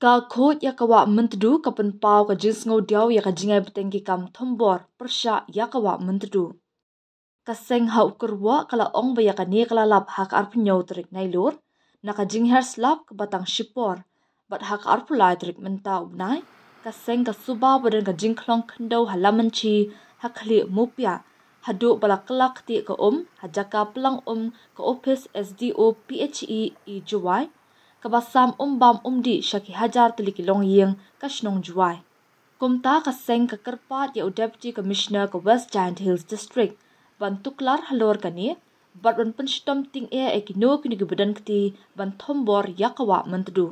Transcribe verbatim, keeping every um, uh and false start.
Ka Khuid ïa ka Wah Myntdu ka pynpaw ka jingsngewdiaw ïa ka jingai bteng ki kam thombor pyrshah ïa ka Wah Myntdu. Ka seng ha u kyrwoh ka la ong ba ïa kane ka la lap ha ka arphew tarik Nailur na ka jinghiar slap kaba tang shipor, bad ha ka arphew tarik mynta u bnai ka seng ka suba ba don ka jingkhlong khyndew ha Lamanchi ha khlieh Mupiah, haduh ba la kylla ktieh ka um ha jaka plang um ka ophis S D O P H E Jowai, kaba sam um bam um dih sha ki hajar tylli ki longïing ka shnong Jowai. Kumta ka seng ka kyrpad ïa u Deputy Commissioner ka West Jaintia Hills District ban tuklar halor kane bad ban pynshitom tyngeh ïa kino kino kiba don kti ban thombor ïa ka Wah Myntdu.